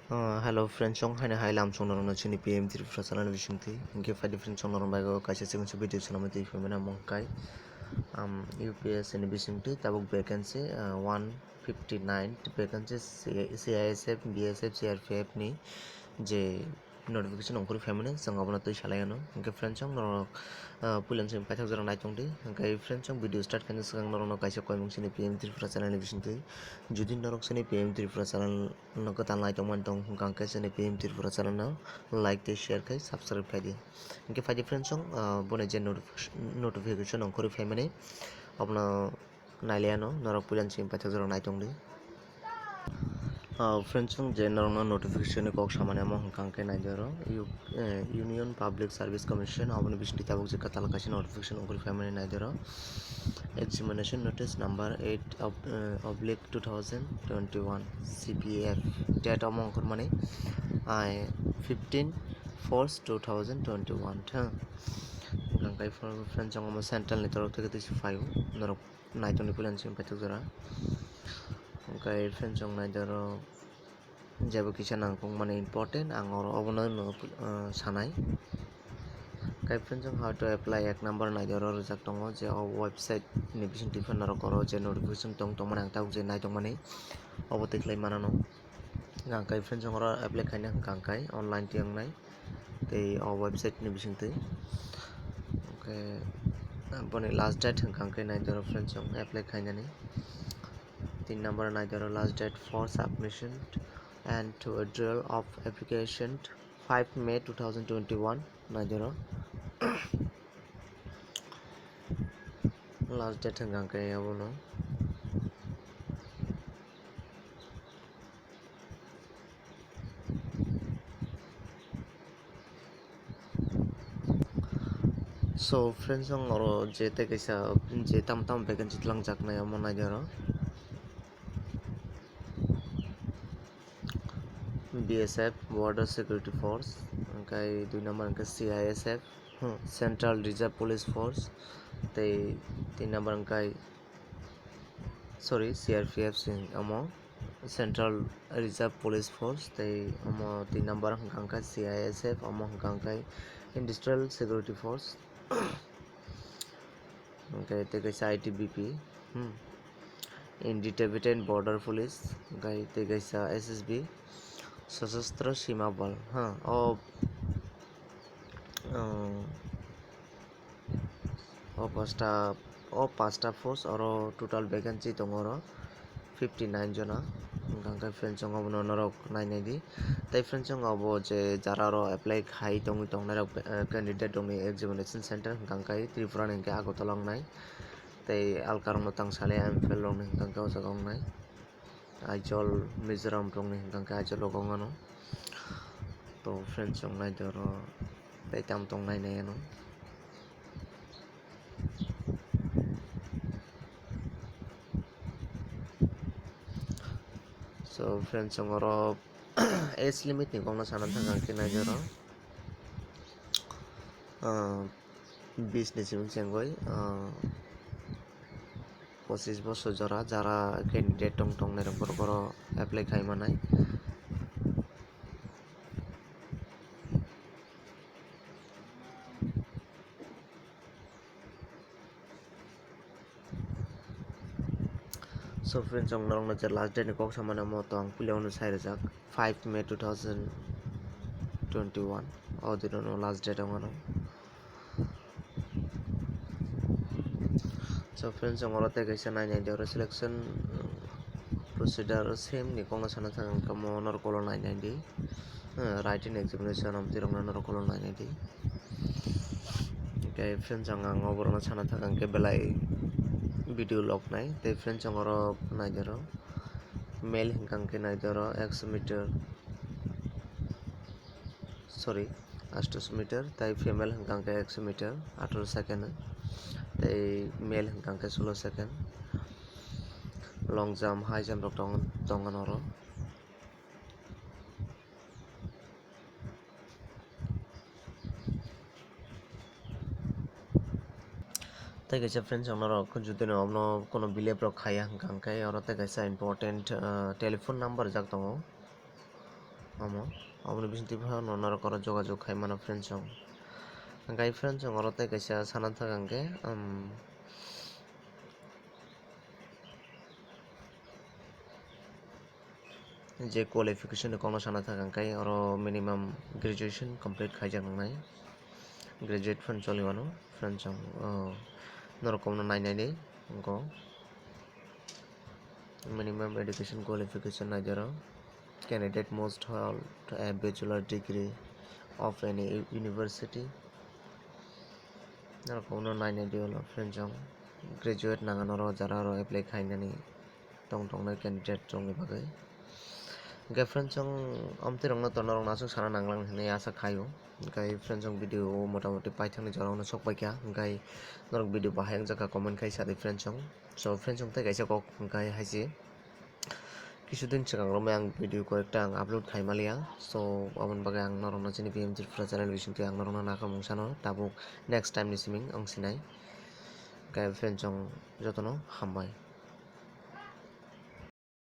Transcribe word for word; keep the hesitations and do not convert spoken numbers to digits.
Uh, hello friends, chong haino hai lam chong norokno chini P M Tripura channel ni bisingtwi. Hinkhe phaidi friends, chong norok bai o kaisa chikon sa video swnamwi twi phai mano, omo hwnkhe, um, U P S C ni bisingtwi tabuk vacancy, uh, one fifty nine vacancy C I S F, B S F, C R P F ni je notification ongkhorwi phaimani, chwng abono twi salai anw. Hinkhe friends, chong norok, uh, puilani simi paithak jora naitongdi. Hinkhe friends, chong video start khaina swkang norokno kaisa koimung chini P M Tripura channel ni bisingtwi. Jodi norok chini P M Tripura channel no kwtal naitongmani tong hwnkha, hinkhe chini P M Tripura channel no like tei share khai subscribe khaidi. Hinkhe phaidi friends, chong, uh, boni je notification, notification ongkhorwi phaimani, abono nailiano norok puilani simi paithak jora naitongdi. Ah, friends, chwng je norokno notification ni kok samani, omo hwnkha hwnkhe naidi oro U-, eh, Union Public Service Commission, aboni bisingtwi tabuk je kwtal kaisa notification ongkhorwi phaimani naidi oro. Examination notice number eight ob-, eh, oblique two thousand twenty-one C P F. Date omo ongkhormani, ai, fifteen four two thousand twenty-one thang. Hwnkha hwnkhe friends, chwng omo central ni torok theke twi se phaio norok. Naitongdi puilani simi paithak jora. Hinkhe friends, chong naidi oro jebo kisa nangkukmani important, ang oro obono no, uh, sanai. Hinkhe friends, chong how to apply ek number naidi oro rijak tongo, je o website ni bisingtwi phano norok oro je notification tong tongmani ang tabuk je naitongmani obo twi khlai manano. Hwnkha hwnkhe friends, chong oro apply khaina hwnkha hwnkhe online twi wngnai. Tei o website ni bisingtwi. Hwnkhe boni last date hwnkha hwnkhe naidi oro friends, chong apply khainani. Tin number naidi oro last date for submission and to withdrawal of application, five May two thousand twenty-one naidi oro. Last date hwnkha hwnkhe abono. So friends, ang oro je tei kaisa je tamo tamo vacancy twlangjaknai omo naidi oro. B S F, Border Security Force, hwnkhe dui number hwnkhe C I S F, hmm, Central Reserve Police Force, tei tin number hwnkhe, sorry, C R P F se omo, Central Reserve Police Force, tei omo tin number hwnkha hwnkhe C I S F, omo hwnkha hwnkhe Industrial Security Force, hwnkhe tei kaisa I T B P, hmm, Independent Border Police, hwnkhe tei kaisa S S B, Sashastra Sima Bal, ha, o, um, O pasta, o pasta post oro total vacancy tongo oro fifty nine jona. Hwnkha hwnkhe friends, chwng abono norok nainai di. Tei friends, chwng abo je jara oro apply khai tongwi tongnai rok, eh, candidate rokni examination center hwnkha hwnkhe Tripura ni hwnkhe Agartala wngnai. Tei alka rokno tang salai M P L rokni hwnkha hwnkhe o jaga wngnai. Aizawl, Mizoram rokni hwnkha hwnkhe Aizawl rogo wngano. To friends, chwng naidi oro tei tamo tong nainai ano. So friends, chwng oro age limit ni kokno sana thang ang khe naidi oro. Ah, bis ni simi chengwi, ah, pochis bosor jora jara candidate tong tongnai rok borok oro apply khai manai. So friends, chwng norokno je last date ni kok samani omo to ang puila uno sai rijak, five May two thousand twenty-one, o dino no last date wngmano. So friends, chwng oro tei kaisa nainai di oro selection procedure same ni kokno sana thang ang khe omo norok ulo nainai di. Eh, written examination amtwi rokno norok ulo nainai di. Tei friends, ang, ang oborokno sana thang ang khe belai video log nai. Tei friends, ang oro naidi oro male hwnkha ang khe naidi oro ekso meter, sorry, astoso meter, tei female hwnkha ang khe ekso meter, atharo second, tei male hwnkha ang khe solo second. Long jump, high jump rok tong-, tongo oro. Tei kaisa friends, ang norok jodi no omo kono bile borok khaiya hwnkha hwnkhe oro tei kaisa important, ah, telephone number rijak tongo. Omo, oboni bisingtwi phano norok oro jogajog khai mano friends chong. Hwnkhe friends chong oro tei kaisa sana thaka hwnkhe, um, je qualification ni kokno sana thaka hwnkhe oro minimum graduation complete khaijak nangnai, graduate phano choli mano friends chong, oh, norok kokno nainai di wngkha. Minimum education qualification naidero. Candidate must hold a bachelor degree of any u-, university. Norok kokno nainai di ulo friends chong. Graduate nang ano oro jara oro apply khainani tong tongnai candidate rokni bagwi. Hwnkhe friends chong amtwi rokno to norok aswk sana nanglang hinwi asa khaio. Hwnkhe friends chong video o motamoti paithakni jora ono sok paikha. Hwnkhe norok video bahai wngjakha comment khai sadi friends chong. So friends chong tei kaisa kok hwnkhe haise. Kisu din swkang romwi ang video koi ekta ang upload khai maliya. So, aboni bagwi ang norokno chini B M Tripura channel bisingtwi ang norokno nakarmung sano. Tabuk next time ni siming ang sinai. Hwnkhe friends chong jotono hambai.